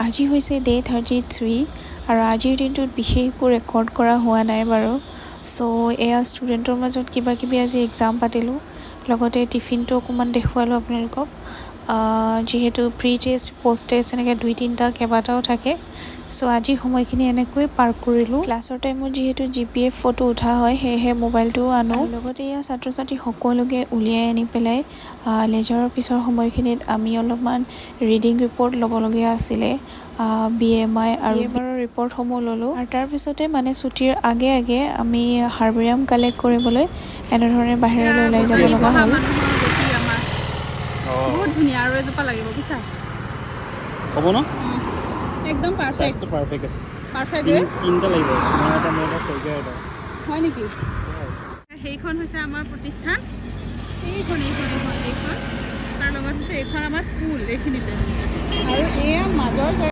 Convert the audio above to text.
আজি হৈছে ডে 33 আৰু আজিৰ দিনটোত বিশেষ একো ৰেকৰ্ড কৰা হোৱা নাই বাৰু। চ' এয়া ষ্টুডেণ্টৰ মাজত কিবা কিবি আজি এক্সাম পাতিলোঁ, লগতে টিফিনটো অকণমান দেখুৱালোঁ আপোনালোকক। যিহেতু প্ৰি টেষ্ট, পষ্ট টেষ্ট এনেকৈ দুই তিনিটা কেইবাটাও থাকে। চ' আজি সময়খিনি এনেকৈয়ে পাৰ কৰিলোঁ। ক্লাছৰ টাইমত যিহেতু জিপিএফ ফটো উঠা হয়, সেয়েহে মোবাইলটোও আনো। লগতে এয়া ছাত্ৰ ছাত্ৰী সকলোকে উলিয়াই আনি পেলাই লেজাৰৰ পিছৰ সময়খিনিত আমি অলপমান ৰিডিং ৰিপৰ্ট ল'বলগীয়া আছিলে। বিএমআই আৰু বিএমআৰৰ ৰিপৰ্টসমূহ ল'লোঁ আৰু তাৰপিছতে মানে ছুটীৰ আগে আগে আমি হাৰ্বেৰিয়াম কালেক্ট কৰিবলৈ এনেধৰণে বাহিৰলৈ ওলাই যাব লগা হ'ল। মানুহৰ গতি আমাৰ বহুত ধুনীয়া আৰু এজোপা লাগিব, বুজিছা? হ'ব ন? একদম পাৰফেক্ট। চাইজটো পাৰফেক্ট আছে। পাৰফেক্ট। তিনিটা লাগিব, তোমাৰ এটা, মোৰ এটা, শইকীয়াৰ এটা। হয় নেকি? সেইখন হৈছে আমাৰ প্ৰতিষ্ঠান, এইখন, এইখন, এইখন, এইখন। তাৰ লগত হৈছে এইখন আমাৰ স্কুল এইখিনিতে আৰু এয়া মাজৰ জেগা।